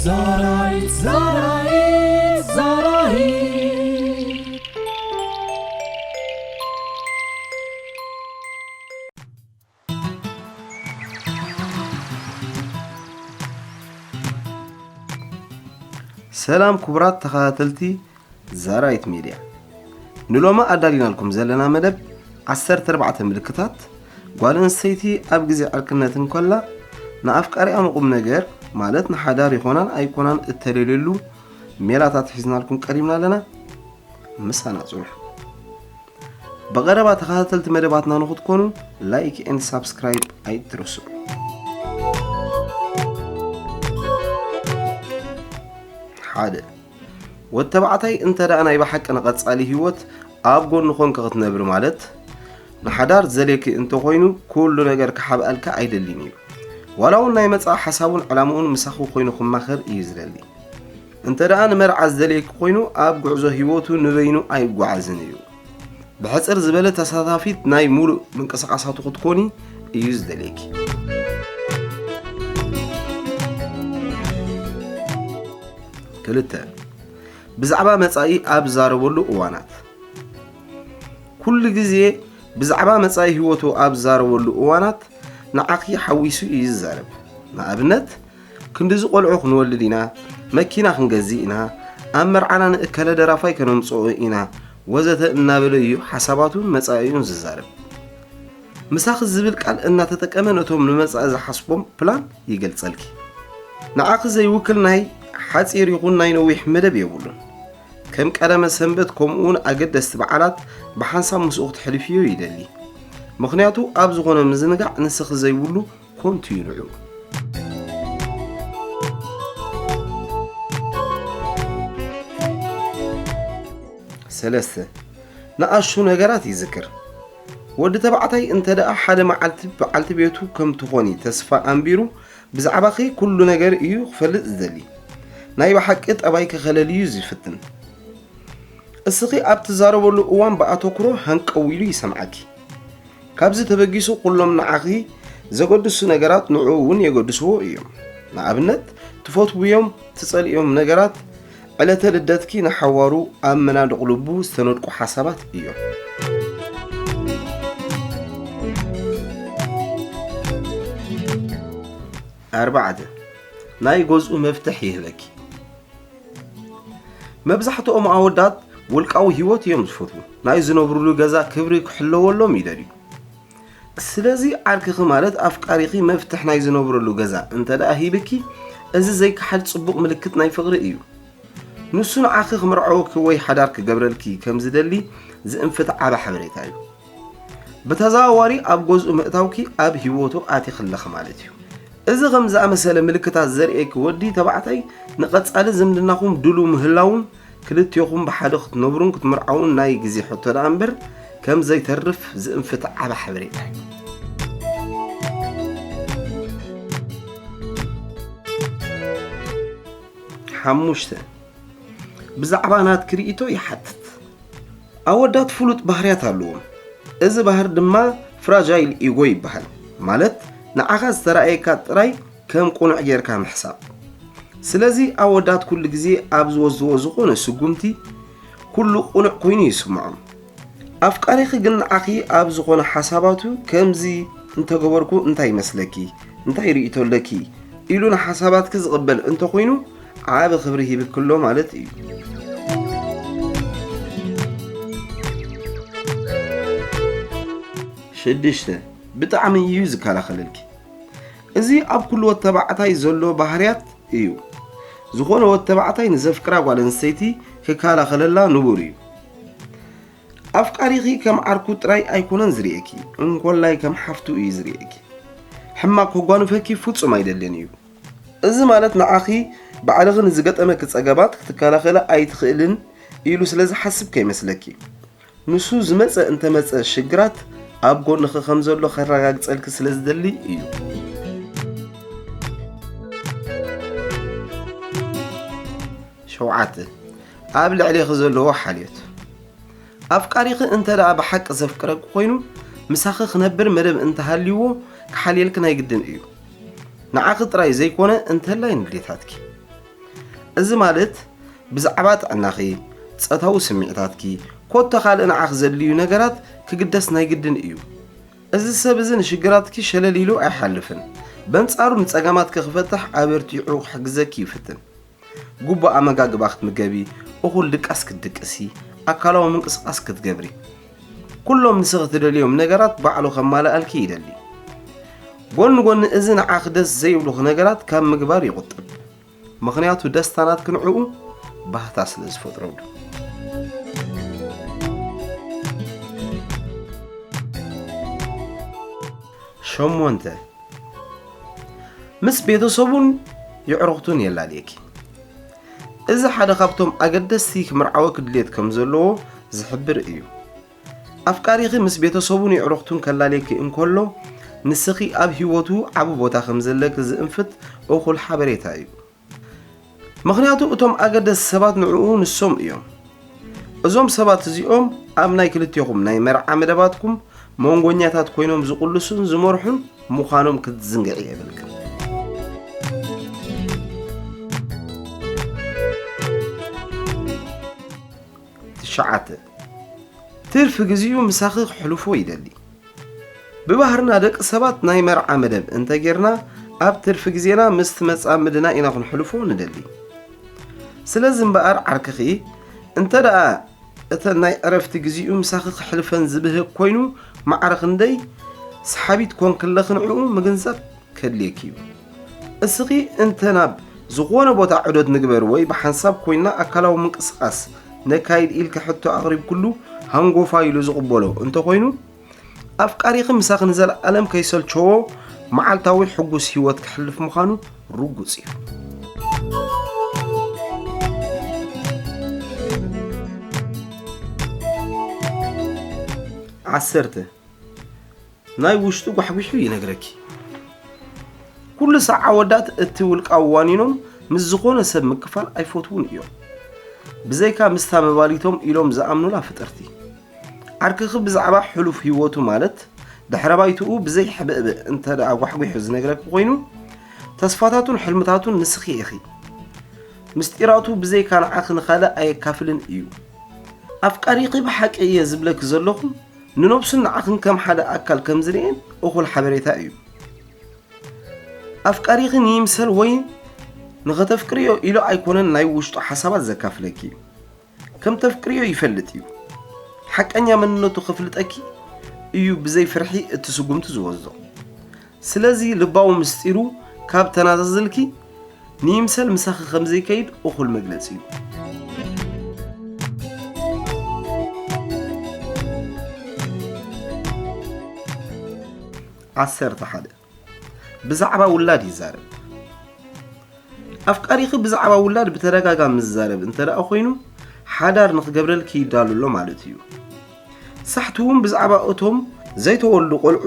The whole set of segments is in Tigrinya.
ዛራይት ዛራይት ዛራይት። ሰላም ክቡራት ተኸታተልቲ ዛራይት ሚድያ፣ ንሎሚ ኣዳሊናልኩም ዘለና መደብ ዓሰርተ ኣርባዕተ ምልክታት ጓል ኣንስተይቲ ኣብ ግዜ ዕርክነት እንከላ ንኣፍቃሪኣ ንቁም ነገር፣ ማለት ንሓዳር ይኾናን ኣይኮናን እተለልየሉ ሜላታት ሒዝናልኩም ቀሪብና ኣለና። ምሳና ጽንሑ። ብቐረባ ተኸታተልቲ መደባትና ንኽትኮኑ ላይክ ኤንድ ሳብስክራይብ ኣይትረስዑ። ሓደ፣ ወዲ ተባዕታይ እንተ ደኣ ናይ ብሓቂ ንቐጻሊ ህይወት ኣብ ጎኑ ኾንካ ክትነብሪ ማለት ንሓዳር ዘልየኪ እንተኾይኑ ኩሉ ነገር ክሓብኣልካ ኣይደልን እዩ። ዋላ እውን ናይ መጻኢ ሓሳቡን ዕላምኡን ምሳኺ ኮይኑ ክማኸር እዩ ዝደሊ። እንተ ደኣ ንመርዓ ዝደልየኪ ኮይኑ ኣብ ጉዕዞ ህይወቱ ንበይኑ ኣይጓዓዝን እዩ። ብሕጽር ዝበለ ተሳታፊት ናይ ሙሉእ ምንቅስቃሳቱ ክትኮኒ እዩ ዝደልየኪ። ክልተ፣ ብዛዕባ መጻኢ ኣብ ዝዛረበሉ እዋናት። ኩሉ ግዜ ብዛዕባ መጻኢ ህይወቱ ኣብ ዝዛረበሉ እዋናት ንዓኺ ሓዊሱ እዩ ዝዛረብ። ንኣብነት፣ ክንድዚ ቆልዑ ክንወልድ ኢና፣ መኪና ክንገዝእ ኢና፣ ኣብ መርዓና ንእከለ ደራፋይ ከነምጽኦ ኢና ወዘተ እናበለ እዩ ሓሳባቱን መጻኢኡን ዝዛረብ። ምሳኺ ዝብል ቃል እናተጠቀመ ነቶም ንመጻኢ ዝሓስቦም ፕላን ይገልጸልኪ። ንዓኺ ዘይውክል ናይ ሓጺር ይኹን ናይ ነዊሕ መደብ የብሉን። ከም ቀዳመ ሰንበት ከምኡ እውን ኣገደስቲ በዓላት ብሓንሳብ ምስኡ ክተሕልፍዮ ይደሊ። ምኽንያቱ ኣብ ዝኾነ ምዝንጋዕ ንስኺ ዘይብሉ ኮንቱ እዩ ንዑ። ሰለስተ፣ ንኣሹ ነገራት ይዝክር። ወዲ ተባዕታይ እንተ ደኣ ሓደ መዓልቲ በዓልቲ ቤቱ ከም ትኾኒ ተስፋ ኣንቢሩ ብዛዕባኺ ኩሉ ነገር እዩ ክፈልጥ ዝደሊ። ናይ ብሓቂ ጠባይኪ ከለልዩ ዝፍትን። እስኺ ኣብ ትዛረበሉ እዋን ብኣተኩሮ ሃንቀው ኢሉ ይሰምዓኪ። ካብዚ ተበጊሱ ኩሎም ንዓኺ ዘገድሱ ነገራት ንዕኡ እውን የገድስዎ እዮም። ንኣብነት፣ ትፈትውዮም ትጸልእዮም ነገራት፣ ዕለተ ልደትኪ ንሓዋሩ ኣብ መናድቕ ልቡ ዝተነድቁ ሓሳባት እዮም። ኣርባዕተ፣ ናይ ገዝኡ መፍትሕ ይህበኪ። መብዛሕትኦም ኣወዳት ውልቃዊ ህይወት እዮም ዝፈትዉ። ናይ ዝነብሩሉ ገዛ ክብሪ ክሕለወሎም ይደልዩ። ስለዚ ዓርክኺ ማለት ኣፍቃሪኺ መፍትሕ ናይ ዝነብረሉ ገዛ እንተ ደኣ ሂብኪ፣ እዚ ዘይከሓድ ጽቡቕ ምልክት ናይ ፍቕሪ እዩ። ንሱ ንዓኺ ክምርዓወኪ ወይ ሓዳር ክገብረልኪ ከም ዝደሊ ዝእንፍት ዓቢ ሓበሬታ እዩ። ብተዘዋዋሪ ኣብ ገዝኡ ምእታውኪ ኣብ ህይወቱ ኣቲኺ ኣለኺ ማለት እዩ። እዚ ከም ዝኣመሰለ ምልክታት ዘርእየኪ ወዲ ተባዕታይ ንቐጻሊ ዝምድናኹም ድሉው ምህላውን ክልቴኹም ብሓደ ክትነብሩን ክትምርዓውን ናይ ግዜ ሕቶ ደኣ እምበር ከም ዘይተርፍ ዝእንፍት ዓቢ ሓበሬታ እዩ። ሓሙሽተ፣ ብዛዕባ ናትኪ ርእይቶ ይሓትት። ኣወዳት ፍሉጥ ባህርያት ኣለዎም። እዚ ባህሪ ድማ ፍራጃይል ኢጎ ይበሃል። ማለት ንዓኻ ዝተራእየካ ጥራይ ከም ቅኑዕ ጌርካ ምሕሳብ። ስለዚ ኣወዳት ኩሉ ግዜ ኣብ ዝወስድዎ ዝኾነ ስጉምቲ ኩሉ ቅኑዕ ኮይኑ ይስምዖም። ኣፍቃሪኺ ግን ንዓኺ ኣብ ዝኾነ ሓሳባቱ ከምዚ እንተገበርኩ እንታይ ይመስለኪ? እንታይ ርእይቶ ኣለኪ? ኢሉ ንሓሳባትኪ ዝቕበል እንተኾይኑ ዓቢ ክብሪ ሂብኪ ኣሎ ማለት እዩ። ሽዱሽተ፣ ብጣዕሚ እዩ ዝከላኸለልኪ። እዚ ኣብ ኩሉ ወዲ ተባዕታይ ዘሎ ባህርያት እዩ። ዝኾነ ወዲ ተባዕታይ ንዘፍቅራ ጓል ኣንስተይቲ ክከላኸለላ ንቡር እዩ። ኣፍቃሪኺ ከም ዓርኩ ጥራይ ኣይኮነን ዝርእየኪ፣ እንኮላይ ከም ሓፍቱ እዩ ዝርእየኪ። ሕማቕ ከጓንፈኪ ፍጹም ኣይደልን እዩ። እዚ ማለት ንዓኺ ባዕልኺ ንዝገጠመኪ ጸገማት ክትከላኸሊ ኣይትኽእልን ኢሉ ስለ ዝሓስብ ከይመስለኪ። ንሱ ዝመጸ እንተመጸ ሽግራት ኣብ ጎንኺ ከም ዘሎ ከረጋግጸልኪ ስለ ዝደሊ እዩ። ሸውዓተ፣ ኣብ ልዕሌኺ ዘለዎ ሓልዮት። ኣፍቃሪኺ እንተ ደኣ ብሓቂ ዘፍቅረኪ ኮይኑ፣ ምሳኺ ክነብር መደብ እንተሃልይዎ፣ ክሓልየልኪ ናይ ግድን እዩ። ንዓኺ ጥራይ ዘይኮነ፣ እንተላይ ንዴታትኪ። እዚ ማለት ብዛዕባ ጥዕናኺ፣ ጾታዊ ስምዒታትኪ፣ ኮታ ካልእ ንዓኺ ዘድልዩ ነገራት ክግደስ ናይ ግድን እዩ። እዚ ሰብ እዚ ንሽግራትኪ ሸለል ኢሉ ኣይሓልፍን። በንጻሩ ንጸገማትኪ ክፈትሕ ኣበርቲዑ ክሕግዘኪ ይፍትን። ግቡእ ኣመጋግባ ክትምገቢ፣ እኹል ድቃስ ክትድቅሲ፣ ኣካላዊ ምንቅስቓስ ክትገብሪ። ኩሎም ንስኺ ትደልዮም ነገራት ባዕሉ ከማልኣልኪ ይደሊ። ጎኒ ጎኒ እዚ ንዓኺ ደስ ዘይብሉኺ ነገራት ካብ ምግባር ይቑጥብ። ምኽንያቱ ደስታ ናትኪ ንዕኡ ባህታ ስለ ዝፈጥረሉ። ሸሞንተ፣ ምስ ቤተሰቡን የዕሩኽቱን የላልየኪ። እዚ ሓደ ካብቶም ኣገደስቲ ክምርዓወኪ ድሌት ከም ዘለዎ ዝሕብር እዩ። ኣፍቃሪኺ ምስ ቤተሰቡን የዕሩኽቱን ከላልየኪ እንከሎ፣ ንስኺ ኣብ ህይወቱ ዓቢ ቦታ ከም ዘለኪ ዝእንፍት እኹል ሓበሬታ እዩ። ምኽንያቱ እቶም ኣገደስቲ ሰባት ንዕኡ ንሶም እዮም። እዞም ሰባት እዚኦም ኣብ ናይ ክልቴኹም ናይ መርዓ መደባትኩም መንጎኛታት ኮይኖም ዝቕልሱን ዝመርሑን ምዃኖም ክትዝንግዒ የብልክን። ትሽዓተ፣ ትርፊ ግዜኡ ምሳኺ ክሕልፎ ይደሊ። ብባህርና ደቂ ሰባት ናይ መርዓ መደብ እንተጌርና ኣብ ትርፊ ግዜና ምስቲ መጻምድና ኢና ክንሕልፎ ንደሊ። ስለዚ እምበኣር ዓርክኺ እንተ ደኣ እተን ናይ ዕረፍቲ ግዜኡ ምሳኺ ክሕልፈን ዝብህግ ኮይኑ ማዕረ ክንደይ ሰሓቢት ኮንክለኺ ንዕኡ ምግንዛብ ከድልየኪ እዩ። እስኺ እንተ ናብ ዝኾነ ቦታ ዑደት ንግበር ወይ ብሓንሳብ ኮይንና ኣካላዊ ምንቅስቓስ ነካይድ ኢልኪ ሕቶ ኣቕሪብክሉ ሃንጎፋይ ኢሉ ዝቕበሎ እንተኾይኑ፣ ኣፍቃሪኺ ምሳኺ ንዘለኣለም ከይሰልቸዎ መዓልታዊ ሕጉስ ህይወት ከሕልፍ ምዃኑ ርጉጽ እዩ። ዓሰርተ፣ ናይ ውሽጡ ጓሕጒሑ ይነግረኪ። ኩሉ ሳዕ ኣወዳት እቲ ውልቃዊ ዋኒኖም ምስ ዝኾነ ሰብ ምክፋል ኣይፈትዉን እዮም። ብዘይካ ምስታ መባሊቶም ኢሎም ዝኣምኑላ ፍጥርቲ። ዓርክኺ ብዛዕባ ሕሉፍ ህይወቱ ማለት ድሕረ ባይትኡ ብዘይ ሕብእብእ እንተ ደኣ ጓሕጒሑ ዝነግረኪ ኮይኑ፣ ተስፋታቱን ሕልምታቱን ንስኺ ኢኺ። ምስጢራቱ ብዘይካ ንዓኺ ንኻልእ ኣየካፍልን እዩ። ኣፍቃሪኺ ብሓቂ እየ ዝብለኪ ዘለኹ፣ ንነብሱን ንዓኽን ከም ሓደ ኣካል ከም ዝርእየን እኹል ሓበሬታ እዩ። ኣፍቃሪኺ ንይምሰል ወይ ንኸተፍቅርዮ ኢሉ ኣይኮነን ናይ ውሽጡ ሓሳባት ዘካፍለኪ። ከም ተፍቅርዮ ይፈልጥ እዩ። ሓቀኛ መንነቱ ከፍልጠኪ እዩ ብዘይ ፍርሒ እቲ ስጉምቲ ዝወስዶ። ስለዚ ልባዊ ምስጢሩ ካብ ተናዛዝልኪ ንይምሰል ምሳኺ ከም ዘይከይድ እኹል መግለጺ እዩ። ዓሰርተ ሓደ፣ ብዛዕባ ውላድ ይዛረብ። ኣፍቃሪኺ ብዛዕባ ውላድ ብተደጋጋሚ ዝዛረብ እንተ ደኣ ኮይኑ፣ ሓዳር ንኽገብረልኪ ይዳሉ ኣሎ ማለት እዩ። ሳሕቲ እውን ብዛዕባ እቶም ዘይተወልዱ ቆልዑ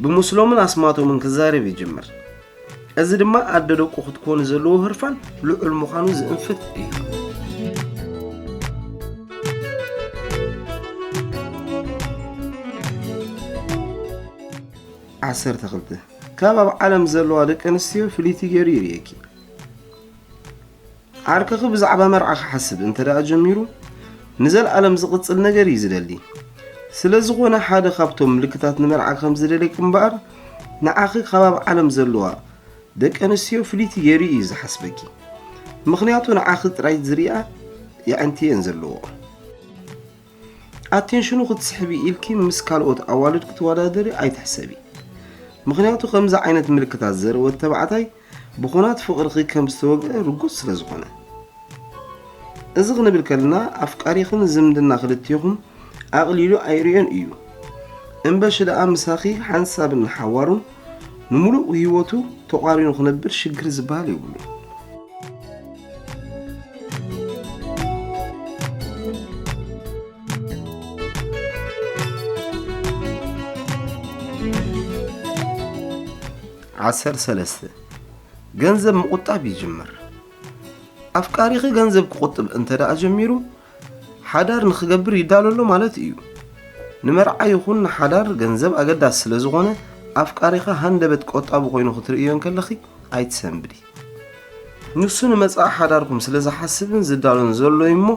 ብምስሎምን ኣስማቶምን ክዛረብ ይጅምር። እዚ ድማ ኣደ ደቁ ክትኮኒ ዘለዎ ህርፋን ልዑል ምዃኑ ዝእንፍት እዩ። ዓሰርተ ክልተ፣ ካብ ኣብ ዓለም ዘለዋ ደቂ ኣንስትዮ ፍልይቲ ገይሩ ይርእየኪ። ዓርክኺ ብዛዕባ መርዓ ክሓስብ እንተ ደኣ ጀሚሩ፣ ንዘለኣለም ዝቕጽል ነገር እዩ ዝደሊ። ስለ ዝኾነ ሓደ ካብቶም ምልክታት ንመርዓ ከም ዝደልየኪ እምበኣር፣ ንዓኺ ካብ ኣብ ዓለም ዘለዋ ደቂ ኣንስትዮ ፍልይቲ ገይሩ እዩ ዝሓስበኪ። ምኽንያቱ ንዓኺ ጥራይ ዝሪኣ የዕንቲ እየን ዘለዎ። ኣቴንሽኑ ክትስሕቢ ኢልኪ ምስ ካልኦት ኣዋልድ ክትወዳደሪ ኣይትሕሰቢ። ምኽንያቱ ከምዚ ዓይነት ምልክታት ዘርወት ተባዕታይ ብኹናት ፍቕርኺ ከም ዝተወግአ ርጉጽ ስለ ዝኾነ። እዚ ክንብል ከለና ኣፍቃሪኽን ዝምድና ክልቴኹም ኣቕሊሉ ኣይርእዮን እዩ። እምበሺ ደኣ ምሳኺ ሓንሳብን ንሓዋሩን ንምሉእ ህይወቱ ተቋሪኑ ክነብር ሽግር ዝበሃል የብሉን። ዓሰርተ ሰለስተ፣ ገንዘብ ምቑጣብ ይጅምር። ኣፍቃሪኺ ገንዘብ ክቑጥብ እንተ ደኣ ጀሚሩ፣ ሓዳር ንኽገብር ይዳሎ ኣሎ ማለት እዩ። ንመርዓ ይኹን ንሓዳር ገንዘብ ኣገዳሲ ስለ ዝኾነ፣ ኣፍቃሪኻ ሃንደበት ቆጣቢ ኮይኑ ክትርእዮ እንከለኺ ኣይትሰንብዲ። ንሱ ንመጻኢ ሓዳርኩም ስለ ዝሓስብን ዝዳሎን ዘሎ እዩ እሞ፣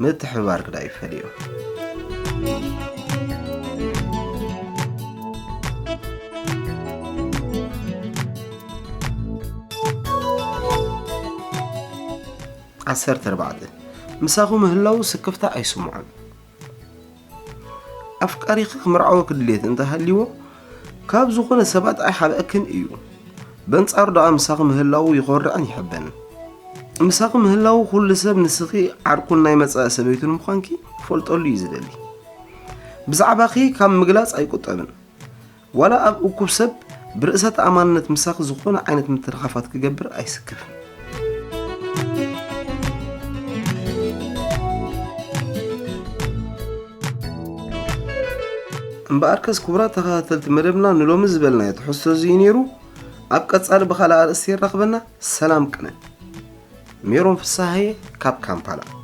ምትሕብባር ግዳ ይፈልዮ። ዓሰርተ ኣርባዕተ፣ ምሳኹ ምህላው ስክፍታ ኣይስምዖን። ኣፍቃሪኺ ክምርዓወኪ ድሌት እንተሃልይዎ፣ ካብ ዝኾነ ሰባት ኣይሓብአክን እዩ። በንጻሩ ደኣ ምሳኺ ምህላው ይኾርዕን ይሕበንን። ምሳኺ ምህላው ኩሉ ሰብ ንስኺ ዓርኩን ናይ መጻኢ ሰበይቱን ምዃንኪ ክፈልጠሉ እዩ ዝደሊ። ብዛዕባኺ ካብ ምግላጽ ኣይቁጠብን። ዋላ ኣብ እኩብ ሰብ ብርእሰ ተኣማንነት ምሳኺ ዝኾነ ዓይነት ምትንኻፋት ክገብር ኣይስክፍን። እምበኣርከስ ክቡራት ተኸታተልቲ መደብና ንሎሚ ዝበልናዮ ትሕዝቶ እዚ እዩ ነይሩ። ኣብ ቀጻሊ ብኻልእ ኣርእስቲ የራኽበና። ሰላም ቅነ። ሜሮን ፍስሃየ ካብ ካምፓላ።